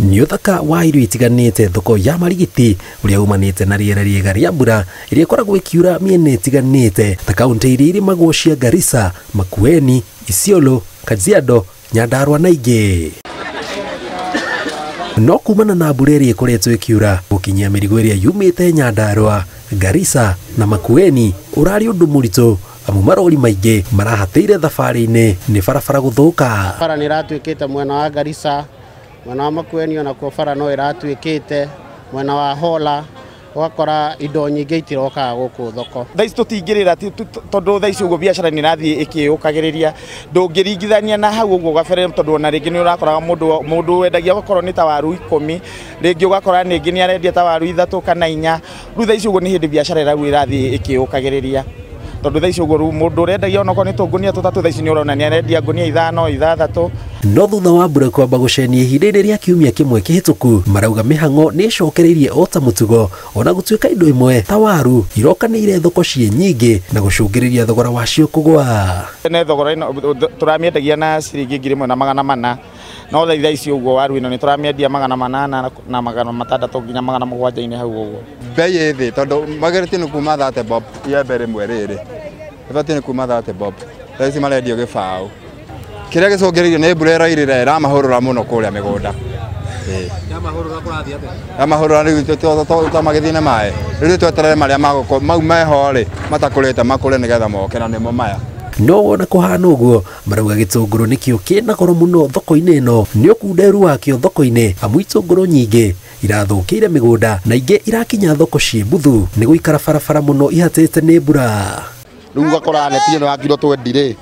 Nĩ ũthaka wa irio itiganĩte thoko ya Marigiti ũrĩa umanĩte na rĩera rĩega rĩa mbura ĩrĩa ĩkoragwo ĩkiura mĩena ĩtiganĩte ta kaunti iria irĩmagwo cia Garissa, Makueni, Isiolo, Kajiado, Nyandarua na ingĩ. No kumana na mbura ĩrĩa ĩkoretwo ĩkiura gũkinyia mĩrigo ĩrĩa yumĩte Nyandarua, Garissa na Makueni ũrarĩ ũndũ mũritũ amu marori maingĩ marahatĩire thabarĩ-inĩ nĩ barabara gũthũka. Bara nĩ ĩratuĩkĩte mwena wa Garissa, mwena wa Makueni onakuo bara no ĩratuĩkĩte, mwena wa Hola ũgakora indo nyingĩ itirokaga gũkũ thoko. Thaa ici tũtingĩrĩra tondũ thaa ici ũguo biacara nĩ ĩrathiĩ ĩkĩũkagĩrĩria, ndũngĩringithania na hau ũguo gabere tondũ ona rĩngĩ nĩ ũrakoraga mũndũ wendagia okorwo nĩ ta waru 10 rĩngĩ ũgakora rĩngĩ nĩ arendia ta waru 3 kana 4. Rĩu thaa ici ũguo nĩ hĩndĩ biacara ĩrau ĩrathiĩ ĩkĩũkagĩrĩria tondũ thaa ici ũguo rĩu mũndũ ũrendagia onokorwo nĩ tũngũnia 3 thaa ici nĩ ũrona nĩ arendia ngũnia 5 6. No thutha wa mbura kwamba gũcenia ihinda-inĩ rĩa kiumia kĩmwe kĩhĩtũku, marauga mĩhang'o nĩ ĩcokereirie o ta mũtugo ona gũtuĩka indo imwe ta waru irokanĩire thoko ciĩ nyingĩ na gũcũngĩrĩria thogora wacio kũgũa. Tene thogora ĩno tũramĩendagia na ciringi 1400, no thaa ici ũguo waru ĩno nĩ tũramĩendia 800 na 600 nginya 700 hau ũguo. Bei ĩ thĩ tondũ magĩrĩtie nĩ kuma 30 bob iembe rĩmwe rĩrĩ ĩbatiĩ nĩ kuma 30 bob, thaa ici marendio gĩbaũ. Kĩrĩa gĩcũngĩrĩirio nĩ mbura ĩrairĩra ĩramahũrũra mũno kũrĩa mĩgũnda. Yamahũrũra kũrathiĩ atĩa? Yamahũrũra rĩu ta magĩthiĩ na maĩ, rĩu tweterere marĩa magũkorwo mau meho rĩ matakũrĩte makũre nĩgetha moke na nĩmo maya. No wona kũhana ũguo marauga gĩtũngũrũ nĩkĩo kĩna goro mũno thoko-inĩ ĩno nĩ ũkunderu wakĩo thoko-inĩ amu itũngũrũ nyingĩ irathũkĩire mĩgũnda na ingĩ irakinya thoko ciĩ mbuthu nĩ gũikara barabara mũno ihatĩte nĩ mbura. Rĩu ũgakora neti ĩno ya kiro 20 rĩ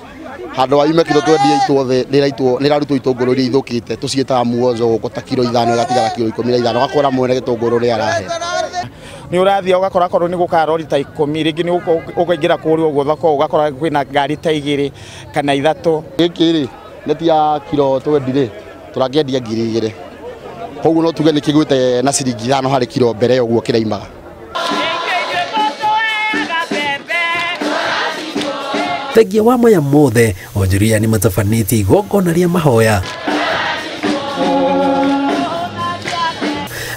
handũ wa yume kiro 20 ĩitwo thĩ nĩ ĩrarutwo itũngũrũ iria ithũkĩte tũciĩtaga muozo gũkũ ta kiro 5 ĩgatigara kiro 15, ũgakora mwene gĩtũngũrũ nĩ arahe. Nĩ ũrathiĩ ũgakora korwo nĩ gũka rori ta 10 rĩngĩ nĩ ũkaingĩra kũrĩa ũguo thoko ũgakora kwĩna ngari ta 2 kana 3. Gĩkĩ rĩ neti ya kiro 20 rĩ tũrakĩendia 2000, koguo no tuge nĩ kĩgwĩte na ciringi 5 harĩ kiro mbere ũguo kĩraimaga. Thengia wa maya mothe onjoria nĩ matabanĩtie igongona rĩa mahoya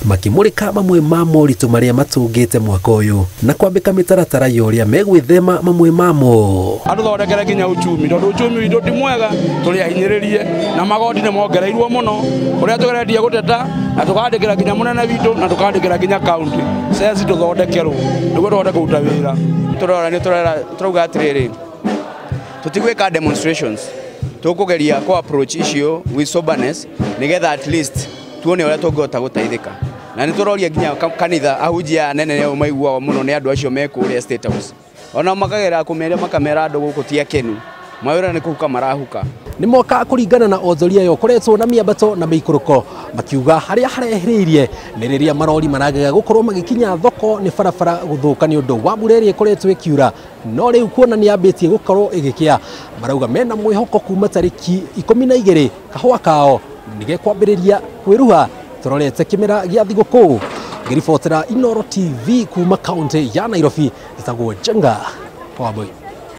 makĩmũrĩka mamwe ma moritũ marĩa matũngĩte mwaka ũyũ na kwambĩka mĩtaratara ya ũrĩa megwĩthema mamwe mamo. Atũthondekere nginya uchumi tondũ uchumi witũ ti mwega, tũrĩ ahinyĩrĩrie na magoti nĩ mongereirwo mũno ũrĩa tũgeretie gũteta na tũkandĩkĩra nginya mũnene witũ na tũkandĩkĩra nginya kaunti ceci tũthondekerwo nĩguo tũhote kũruta wĩra. Tũrora nĩ tũrauga atĩrĩrĩ, tũtigwĩka demonstrations, tũkũgeria kũ approach issue with soberness nĩgetha at least tuone ũrĩa tũngĩhota gũteithĩka. Na nĩ tũroria nginya kanitha ahunjia anene nĩo maiguaga mũno nĩ andũ acio me kũrĩa State House, ona makagera kũmeria makamera andũ gũkũ ti akenu, mawĩra nĩ kũhuka marahuka. Nĩ mwaka kũringana na onjoria ĩyo ũkoretwo na mĩambato na mĩikũrũko, makiuga harĩa harehĩrĩirie nĩ rĩrĩa marori maragega gũkorwo magĩkinya thoko nĩ barabara gũthũka nĩ ũndũ wa mbura ĩrĩa ĩkoretwo ĩkiura, no rĩu kuona nĩ yambĩtie gũkorwo ĩgĩkĩa marauga mena mwĩhoko kuma tarĩki 12 kahũa kao nĩ gekwambĩrĩria kwĩruha. Tũrorete kĩmera gĩa thigũkũ. Ngĩribotera Inooro TV kuma kaunti ya Nairobi, ĩtagwo Njenga Wambui.